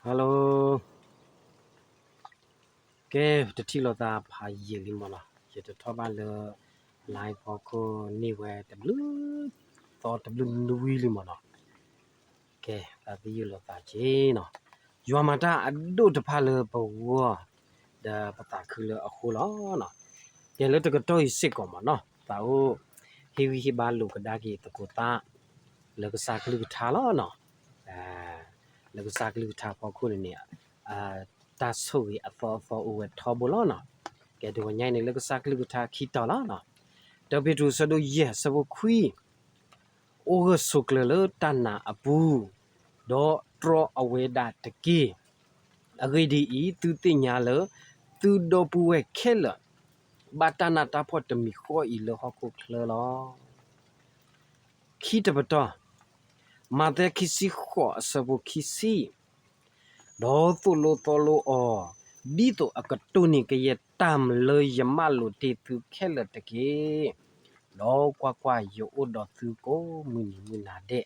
Hello, ကဲ တထံၣ်လိာ်သးဖးယံာ်လံမ့ၢ်နီၤ, ယတထီၣ်ဘၣ်လၢ live ဖီခိၣ်န့ၢ်ဝဲတဘျုးသီတဘျုးနွံလံမ့ၢ်နီၤ, ကဲ သးသယုၢ်လိာ်သးက့နီၤ, ယွၤမၤတၢ်အဒိၣ်တဖၣ်လၢပဂီၢ် ဒီးပသးခုလၢအဃိလီၤ. ကဲလၢတကတီၢ်အံၤစ့ၢ်ကီးမ့ၢ်နီၤ, သးအိၣ်ဟ့ၣ်ဂံၢ်ဟ့ၣ်ဘါလိာ်ကဒါက့ၤသကိးသး လၢကစၢ်ကလုၢ်ကထါလီၤနီၤ, လၢကစၢ်ကလုၢ်ကထါဖီခိၣ်န့ၣ်န့ၣ် တၢ်ဆိၣ်ဂ့ၤအသီအသီအိၣ်ဝဲထီဘိလီၤနီၤ, ကဲတဂီၤညါအံၤန့ၣ် လၢကစၢ်ကလုၢ်ကထါခံတီၤလီၤနီၤ, ဒီးပ့းတရူးအဆၢဒိၣ်ယဲၢ်အဆၢဖိခွံ အိၣ်ဂၢၢ်ဆိးကျၢၤလၢတၢ်နာ်အပူၤ, ဒီးတြီအဝဲဒၣ်တက့ၢ်. အဂ့ၢ်ဒ်အံၤ, သုသ့ၣ်ညါလၢ သုဒီပုၢ်ဝဲၢ်ခဲလၢာ် ဘၣ်တၢ်နးတၢ်ဖှီၣ်တမံၤဃီအံၤလၢဟီၣ်ခိၣ်ချၢလီၤ. ခံတပတီၢ်, မးသဲခံဆံဃိးအဆၢဖိခံဆံ, ဒီးသိၣ်လိသီလိအီၤ, ဒ်သိးအကတိၢ်န့ၢ်ကယဲၢ်တၢ်လၢယမၢလိာ်တ့ၢ်သုခဲလၢာ်တက့ၢ်. ဒီးကွၢ်ကွၢ်, ယအိၣ်ဒီးသုကိးမုၢ်နံၤမုၢ်နၤဒဲး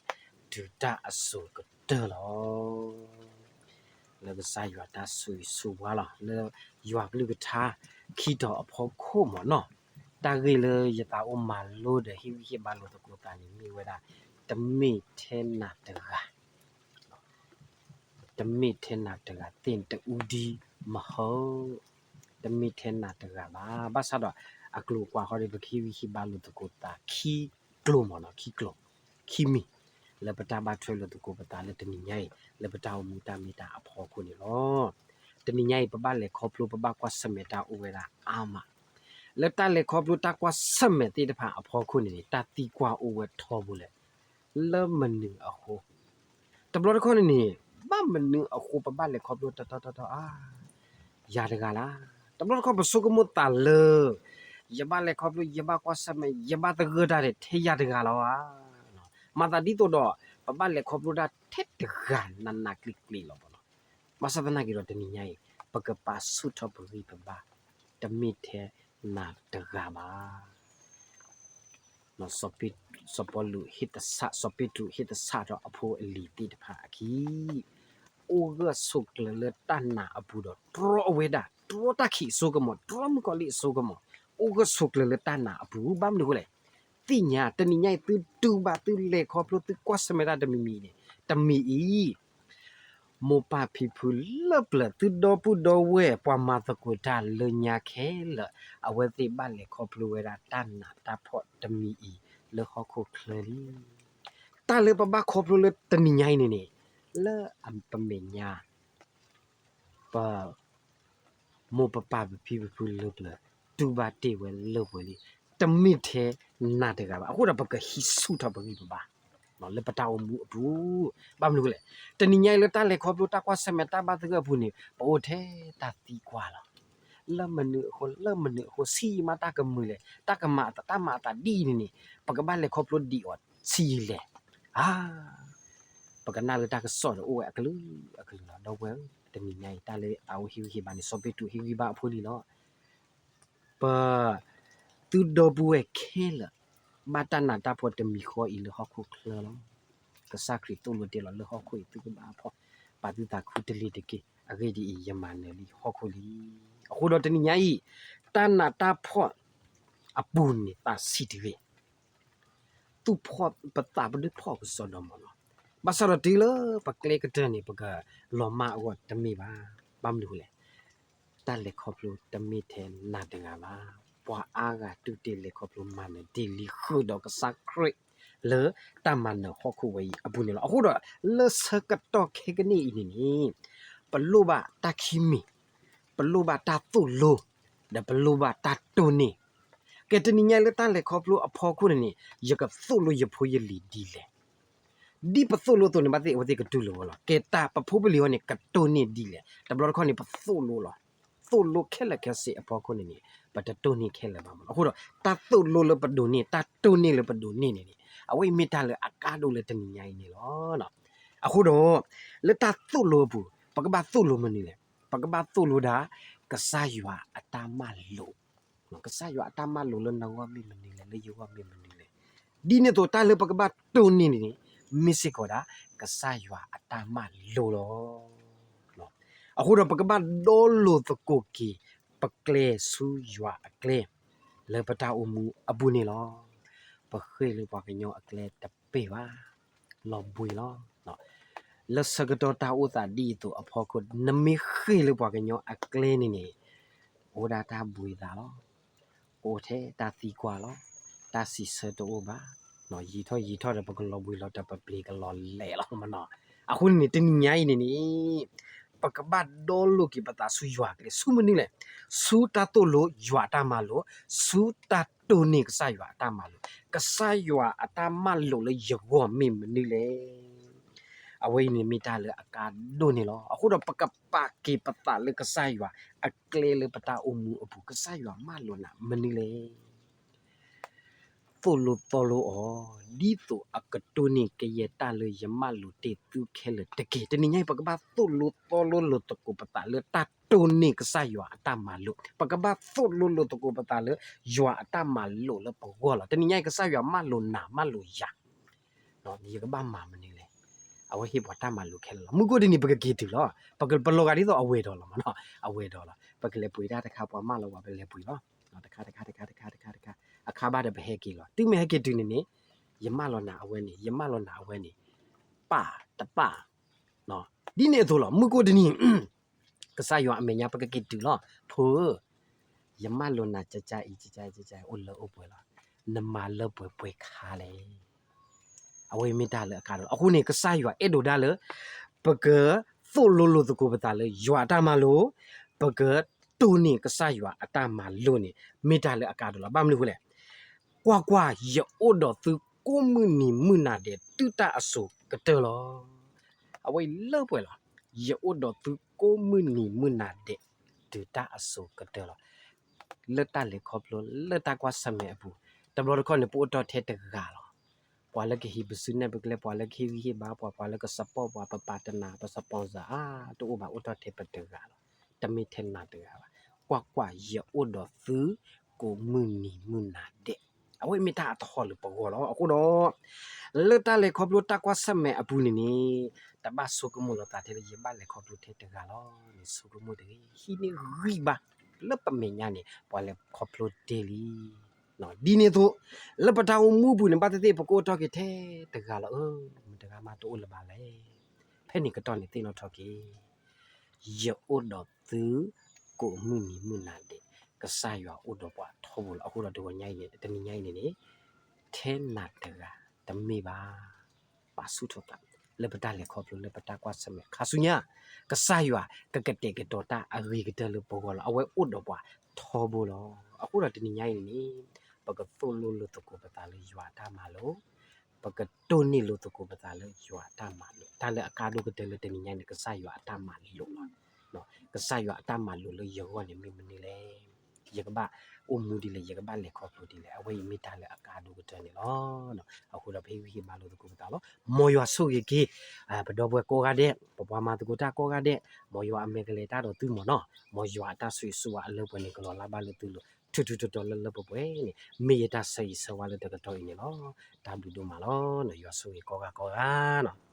တုၤတၢ်အစိၤကတၢၢ်လီၤ. လၢကစၢ်ယွၤတၢ်ဆိၣ်ဂ့ၤဆိၣ်ဝါလီၤ, လၢယွၤကလုၢ်ကထါခံတီၤအဖီခိၣ်မ့ၢ်နီၤ, တၢ်ဂ့ၢ်လၢယသးအိၣ်မၤလိဒီးဟ့ၣ်ဂံၢ်ဟ့ၣ်ဘါလိာ်သကိးသးန့ၣ်မ့ၢ်ဝဲဒၣ် တမ့ၢ်ထဲနၤတဂၤ တမ့ၢ်ထဲနၤတဂၤသ့ၣ်တအူဒံမဟၢ, တမ့ၢ်ထဲနၤတဂၤဘၣ်. ဘၣ်ဆၣ်ဒီး အကျိၤအကွာ်ဃီဒီး ပကဟ့ၣ်ဂံၢ်ဟ့ၣ်ဘါလိာ်သကိးသးခံကျိၤမ့ၢ်နီၤ, ခံကျိၤ, ခံမံၤ, လၢပတၢ်ဘၣ်ထွဲလိာ်သကိးပသးလၢတနံၤညါအံၤ လၢပတၢ်အိၣ်မူတၢ်မ့ၢ်တၢ်အဖီခိၣ်န့ၣ်လီၤ. တနံၤညါအံၤ ပဘၣ်လဲၤခီဖျိ ပဘၣ်ကွၢ်ဆၢၣ်မဲာ်တၢ်အိၣ်ဝဲဒၣ်အါမး, လၢတၢ်လဲၤခီဖျိတၢ်ကွၢ်ဆၢၣ်မဲာ်သ့ၣ်တဖၣ်အဖီခိၣ်န့ၣ်န့ၣ် တၢ်သံကွၢ်အိၣ်ဝဲထီဘိလဲၣ်. လၢမနုၤအဃိ, တဘျီတခီၣ်န့ၣ်န့ၣ် ဘၣ်မနုၤအဃိပဘၣ်လဲၤခီဖျိတတီတတီဧါ, ယၤတဂၤလၢ်. တဘျီတခီၣ်ပဆိကမိၣ်သးလၢ ယဘၣ်လဲၤခီဖျိ ယဘၣ်ကွၢ်ဆၢၣ်မဲာ် ယဘၣ်သဂၢၢ်တၢ်ဒီးထဲယၤတဂၤလီၤဧါ. မၤသးဒ်သိးဒီး ပဘၣ်လဲၤခီဖျိတၢ်ထဲတဂၤနးနးကျံးကျံးလီၤမ့ၢ်နီၤ. ဘၣ်ဆၣ်သနာ်က့ဒီးတနံၤညါအံၤ ပကပာ်ဆူၣ်ထီၣ်ပဂံၢ်ပဘါ တမ့ၢ်ထဲနၤတဂၤဘၣ်. စီၤပီလူးဟ့ၣ်သဆၣ်, စီၤပ့းတရူးဟ့ၣ်သဆၣ်ထီၣ်အဖိအလံၤသ့ၣ်တဖၣ်အခံ, အိၣ်ဂၢၢ်ဆိးကျၢၤလၢတၢ်နာ်အပူၤဒီး တြီအဝဲဒၣ်, တြီတၢ်ခံးအစိကမီၤ, တြီမုၣ်ကီၤလံၢ်အစိကမီၤ, အိၣ်ဂၢၢ်ဆိးကျၢၤလၢတၢ်နာ်အပူၤ, ဘၣ်မနုၤအဃိလဲၣ်. သ့ၣ်ညါ တနံၤညါအံၤ သုတူၢ်ဘၣ် သုလဲၤခီဖျိ သုကွၢ်ဆၢၣ်မဲာ်တၢ်တမံၤမံၤန့ၣ်, တမံၤအံၤ မိၢ်ပၢ်ဖံဖုလၢပျၢၤ သုဒီပုၢ်ဒီဝဲၢ် ပှၤမၤသကိးတၢ်လၢညါခဲလၢာ် အဝဲသ့ၣ်ဘၣ်လဲၤခီဖျိဝဲဒၣ်တၢ်နးတၢ်ဖှီၣ်တမံၤအံၤလၢဟီၣ်ခိၣ်ချၢလံ. တၢ်လၢပဘၣ်ခီဖျိလၢတနံၤညါအံၤန့ၣ်န့ၣ်, လၢပမဲာ်ညါ ပ မိၢ်ပပၢ်ပဖံပဖုလၢပျၢၤ တူၢ်ဘၣ်တ့ၢ်ဝဲလၢပှဲၤလံ, တမ့ၢ်ထဲနၤတဂၤဘၣ်. အဃိဒီးပကဟံးဆူၣ်ထီၣ်ပဂံၢ်ပဘါ လၢပတၢ်အိၣ်မူအပူၤ, ဘၣ်မနုၤအဃိလဲၣ်. တနံၤညါအံၤလၢတၢ်လဲၤခီဖျိတၢ်ကွၢ်ဆၢၣ်မဲာ်တၢ်ဘၣ်သဂၢၢ်အပူၤန့ၣ် ပအိၣ်ထဲတၢ်သံကွၢ်လီၤ. လၢမနုၤအဃိ လၢမနုၤအဃိ ဆံးယံာ်မးတၢ်ကမုာ်လဲၣ်, တၢ်ကမၤအသး တၢ်မၤအသးဒ်အံၤန့ၣ်န့ၣ် ပကဘၣ်လဲၤခီဖျိဒံးအီၤဆံးယံာ်လဲၣ်. အါ ပကနၣ်လၢတၢ်ကစီၣ်ဒီးအိၣ်ဝဲအကလုာ်ကလုာ်လီၤ. ဒီပုၢ်ဝဲၢ်ဧၢ, တနံၤညါအံၤ တၢ်လၢအအိၣ်ဟ့ၣ်ဂံၢ်ဟ့ၣ်ဘါန့ၣ် စီၤပ့းတရူးဟ့ၣ်ဂံၢ်ဘါအဖိလံလီၤ. ပ သုဒီပုၢ်ဝဲၢ်ခဲလၢာ် ဘၣ်တၢ်နးတၢ်ဖှီၣ်တမံၤဃီအံၤလၢဟီၣ်ခိၣ်ချၢလီၤ. ကစၢ်ခရံာ်သိၣ်လိတ့ၢ်လီၤလၢဟီၣ်ခိၣ်အံၤ သုကဘၣ်ဖှီၣ်, ပာ်သုသးခုတလ့ၤတက့ၢ်. အဂ့ၢ်ဒ်အံၤ, ယမၤနၢၤလံဟီၣ်ခိၣ်လံ. အဃိဒီးတနံၤညါအံၤ တၢ်နးတၢ်ဖှီၣ်အပူၤန့ၣ် သးဆံးတဂ့ၤ. သူၣ်ဖှီၣ်ပသးပဒုးဖှီၣ်ကစီဒီမ့ၢ်နီၤ. ဘၣ်ဆၣ်ဒီးတုၤလၢပကျဲကတၢၢ်န့ၣ် ပကလီၤမၢ်အဂီၢ်တမ့ၢ်ဘၣ်. ဘၣ်မနုၤအဃိလဲၣ်. တၢ်လဲၤခီဖျိတမ့ၢ်ထဲနၤတဂၤဘၣ်. ပှၤအါဂၤတူၢ်တ့ၢ်လဲၤခီဖျိမၤနၢၤတ့ၢ်လံဃုာ်ဒီးကစၢ်ခရံာ် လၢတၢ်မၤနၢၤဟီၣ်ခိၣ်ဝဲအံၤအပူၤန့ၣ်လီၤ. အဃိဒီး လၢဆၢကတီၢ်ခဲကနံၣ်အံၤန့ၣ်န့ၣ် ပလိၣ်ဘၣ်တၢ်ခံမံၤ, ပလိၣ်ဘၣ်တၢ်သိၣ်လိ, ဒီးပလိၣ်ဘၣ်တၢ်တိၢ်န့ၢ်. ကဲတနံၤညါလၢတၢ်လဲၤခီဖျိအဖီခိၣ်န့ၣ်န့ၣ် ယကသိၣ်လိယဖိယလံၤဒ်လဲၣ်. ဒ်ပသိၣ်လိအသိးန့ၣ် ဘၣ်သ့ၣ်အဝဲသ့ၣ်ကတူၢ်လိာ်ဝဲလီၤ. ကဲတၢ်ပဖိပလံၤအံၤန့ၣ် ကတိၢ်န့ၢ်ဒ်လဲၣ်. တဘျီတခီၣ်န့ၣ် ပသိၣ်လိလီၤ. သိၣ်လိခဲလၢာ်ခဲဆ့အဖီခိၣ်န့ၣ်န့ၣ် ပတတိၢ်န့ၢ်ခဲလၢာ်ဘၣ်မ့ၢ်နီၤ. အဃိဒီး တၢ်သိၣ်လိလၢပဒိးန့ၢ် တၢ်တိၢ်န့ၢ်လၢပဒိးန့ၢ်န့ၣ်န့ၣ် အဝဲအံၤမ့ၢ်တၢ်လၢအကါဒိၣ်လၢတနံၤညါအံၤန့ၣ်လီၤ. အဃိဒီး လၢတၢ်သိၣ်လိအပူၤ ပကဘၣ်သိၣ်လိမနုၤလဲၣ်. ပကဘၣ်သိၣ်လိဒၣ် ကစၢ်ယွၤအတၢ်မၤလိာ် ကစၢ်ယွၤအတၢ်မၤလိာ်လၢနဂီၢ်မ့ၢ်မနုၤလဲၣ်, လၢယဂီၢ်မ့ၢ်မနုၤလဲၣ်. ဒ်န့ၣ်အသိး တၢ်လၢပကဘၣ်တိၢ်န့ၢ်န့ၣ်န့ၣ် မ့ၢ်စ့ၢ်ကီးဒၣ် ကစၢ်ယွၤအတၢ်မၤလိာ်လီၤ. အဃိဒီးပကဘၣ်ဒီလိာ်သကိးက့ၤ ပကျဲဆူယွၤအကျဲ လၢပတၢ်အိၣ်မူအပူၤန့ၣ်လီၤ. ပဃ့ၢ်လၢပှၤကညီအကျဲတပ့ၢ်ဘၣ်, လီၤဘှံးလီၤ. လၢဆၢကတီၢ်တၢ်အိၣ်သးဒ်အသိးအဖီခိၣ် နမ့ၢ်ဃ့ၢ်လၢပှၤကညီအကျဲန့ၣ်န့ၣ် အိၣ်ဒၣ်တၢ်ဘှံးသးလီၤ. ကအိၣ်ထဲတၢ်သံကွၢ်လီၤ. တၢ်စံးဆၢတအိၣ်ဘၣ်. ယံာ်ထီၣ်ယံာ်ထီၣ်ဒီး ပကလီၤဘှံးလီၤ တၢ်ပပျ့ၤကလီၤလဲၤလီၤမနီၤ. အဃိန့ၣ်န့ၣ် တနံၤညါအံၤန့ၣ်န့ၣ် ပကဘၣ်ဒီလိာ်က့ၤပသးဆူယွၤအကျဲ ဆူမနုၤလဲၣ်. ဆူတၢ်သိၣ်လိယွၤအတၢ်မၤလိာ်, ဆူတၢ်တိၢ်န့ၢ်ကစၢ်ယွၤအတၢ်မၤလိာ်, ကစၢ်ယွၤအတၢ်မၤလိာ်လၢယဂီၢ်မ့ၢ်မနုၤလဲၣ်. အဝဲအံၤန့ၣ်မ့ၢ်တၢ်လၢအကါဒိၣ်န့ၣ်လီၤ. အဃိဒီးပကပာ်က့ၤပသးလၢကစၢ်ယွၤအကျဲလၢပတၢ်အိၣ်မူအပူၤ, ကစၢ်ယွၤမၤလိာ်နၤမနုၤလဲၣ်. သိၣ်လိသီလိအီၤ, ဒ်သိးအကတိၢ်န့ၢ်ကယဲၢ်တၢ်လၢယမၢလိာ်တ့ၢ်သုခဲလၢာ်တက့ၢ်. တနံၤညါအံၤ ပကဘၣ်သိၣ်လိသီလိလိာ်သကိးပသးလၢတၢ်တိၢ်န့ၢ်ကစၢ်ယွၤအတၢ်မၤလိာ်, ပကဘၣ်သိၣ်လိလိာ်သကိးပသးလၢယွၤအတၢ်မၤလိာ်လၢပဂီၢ်လီၤ. တနံၤညါအံၤ ကစၢ်ယွၤမၢလိာ်နၤမၢလိာ်ယၤ ယကဘၣ်မၤမနုၤလဲၣ်. အဝဲဟ့ၣ်ပှၤတၢ်မၤလိာ်ခဲလၢာ်လီၤ. မုၢ်ကအိၣ်တနံၤ ပကက့ၤတုၤလီၤ. ပကပလီၤဂာ်ဒ်သိးအဝဲၤဒီးလီၤမနီၤ, အဝဲၤဒီးလီၤ. ပကလဲၤပှ့ၤတၢ်တခါ ပှၤမၢလီၤပှၤ ပလဲၤပှ့ၤလီၤ. တခါတခါတခါတခါတခါတခါ, အခါဘၣ်ဒီးပဟဲက့ၤလီၤ. တုၤမ့ၢ်ဟဲက့ၤတုၤန့ၣ်န့ၣ် ယမၢလီၤနၤအဝဲန့ၣ် ယမၢလီၤနၤအဝဲန့ၣ် ပာ်တပာ် ဒ်န့ၣ်အသိးလီၤ. မုၢ်ကအိၣ်တနံၤ ကစၢ်ယွၤအမဲာ်ညါ ပကက့ၤတုၤလီၤ. ဖိဧၢ, ယမၢလိာ်နၤ ကကါအံၤ ကကါအံၤ ကကါအံၤ အိၣ်လၢအိၣ်ပှဲၤလီၤ. နမၤလၢပှဲၤပှဲၤခါလဲၣ်. အဝဲမ့ၢ်တၢ်လၢအကါဒိၣ်လီၤ. အဃိန့ၣ် ကစၢ်ယွၤအဲၣ်ဒိးဒၣ်လၢ ပကသိၣ်လိလိာ်သကိးပသးလၢယွၤအတၢ်မၤလိာ်, ပကတိၢ်န့ၢ်ကစၢ်ယွၤအတၢ်မၤလိာ်န့ၣ် မ့ၢ်တၢ်လၢအကါဒိၣ်လီၤ. ဘၣ်မနုၤအဃိလဲၣ်. ကွၢ်ကွၢ်, ယအိၣ်ဒီးသုကိးမုၢ်နံၤမုၢ်နၤဒဲး တုၤတၢ်အစိၤကတၢၢ်လီၤ. အဝဲအံၤလၢပှဲၤလီၤ. ယအိၣ်ဒီးသုကိးမုၢ်နံၤမုၢ်နၤဒဲး တုၤတၢ်အစိၤကတၢၢ်လီၤ. လၢတၢ်လဲၤခီဖျိ လၢတၢ်ကွၢ်ဆၢၣ်မဲာ်အပူၤ, တဘျီတခီၣ်န့ၣ် ပအိၣ်ထီၣ်ထဲတဂၤလီၤ. ပှၤလၢကဟံးပစုနဲၣ်ပကျဲ, ပှၤလၢကဟ့ၣ်ဂံၢ်ဟ့ၣ်ဘါပှၤ, ပှၤလၢက support ပှၤ, ပပာ်တနၤ, ပ sponsor အါတအိၣ်ဘၣ်, အိၣ်ထီၣ်ထဲပတဂၤလီၤ. တမ့ၢ်ထဲနၤတဂၤဘၣ်. ကွၢ်ကွၢ်, ယအိၣ်ဒီးသု ကိးမုၢ်နံၤမုၢ်နၤဒဲး. အဝဲမ့ၢ်တၢ်အသဟီၣ်လၢပဂီၢ်လီၤ. အဃိဒီး လၢတၢ်လဲၤခီဖျိတၢ်ကွၢ်ဆၢၣ်မဲာ်အပူၤန့ၣ်န့ၣ် တဘၣ်ဆိကမိၣ်လီၤသးထဲလၢယဘၣ်လဲၤခီဖျိထဲတဂၤလီၤန့ၣ် ဆိကမိၣ်တဂ့ၤ. ဟံးန့ၢ်ဂံၢ်ဘါလၢပမဲာ်ညါန့ၣ် ပှၤလဲၤခီဖျိတ့ၢ်လံ. ဒ်န့ၣ်အသိး လၢပတၢ်အိၣ်မူအပူၤန့ၣ် ဘၣ်သ့ၣ်သ့ၣ် ပကအိၣ်ထီၣ်က့ၤထဲတဂၤလီၤ. အၢ မတဂၤမးတအိၣ်လၢၤဘၣ်လဲၣ်. ဖဲန့ၣ်ကတီၢ်န့ၣ်သ့ၣ်နီၣ်ထီၣ်က့ၤ ယအိၣ်ဒီးသု ကိးမုၢ်နံၤမုၢ်နၤဒဲး, ကစၢ်ယွၤအိၣ်ဒီးပှၤထီဘိလီၤ. အဃိဒီးတဂီၤညါအံၤန့ၣ် တနံၤညါအံၤန့ၣ်န့ၣ် ထဲနၤတဂၤတမ့ၢ်ဘၣ်. ပာ်ဆူၣ်ထီၣ်သး လၢပတၢ်လဲၤခီဖျိလၢပတၢ်ကွၢ်ဆၢၣ်မဲာ်ခါဆူညါ, ကစၢ်ယွၤကကတဲာ်ကတီၤတၢ်အဂ့ၤကတၢၢ်လၢပဂီၢ်လီၤ. အဝဲအိၣ်ဒီးပှၤထီဘိလီၤ. အဃိဒီးတနံၤညါအံၤန့ၣ် ပကသိၣ်လိလိာ်သကိးပသးလၢယွၤအတၢ်မၤလိာ် ပကတိၢ်န့ၢ်လိာ်သကိးပသးလၢယွၤအတၢ်မၤလိာ်, တၢ်လၢအကါဒိၣ်ကတၢၢ်လၢတနံၤညါန့ၣ် ကစၢ်ယွၤအတၢ်မၤလိာ်လီၤ. ကစၢ်ယွၤအတၢ်မၤလိာ်လၢယဂီၢ်န့ၣ်မ့ၢ်မနုၤလဲၣ်. ယကဘၣ်အိၣ်မူဒ်လဲၣ်, ယကဘၣ်လဲၤခီဖျိဒ်လဲၣ်, အဝဲအံၤမ့ၢ်တၢ်လၢအကါဒိၣ်ကတၢၢ်န့ၣ်လီၤ. အဃိဒီးပဟ့ၣ်ဂံၢ်ဟ့ၣ်ဘါလိာ်သကိးပသးလီၤ. မ်ယွၤဆိၣ်ဂ့ၤက့ၤ ပဒီပုၢ်ဝဲၢ်ကိးဂၤဒဲး, ပပှၤမၤသကိးတၢ်ကိးဂၤဒဲး, မ်ယွၤအမဲာ်ကလဲၤတၢ်ဒီးသုမ့ၢ်နီၤ, မ်ယွၤအတၢ်ဆိၣ်ဂ့ၤဆိၣ်ဝါအလၢပှဲၤန့ၣ် ကလီၤလၢ်ဘၣ်လၢသုလိၤ ထူးထူးတီၤတီၤလၢလၢပှဲၤပှဲၤန့ၣ် မ့ၢ်ယတၢ်ဆၢဂ့ၤဆၢဝါလၢတကတီၢ်အံၤန့ၣ်လီၤ. တၢ်ဘျုးဒိၣ်မးလီၤ. ယွၤဆိၣ်ဂ့ၤကိးဂၤကိးဂၤနီၤ.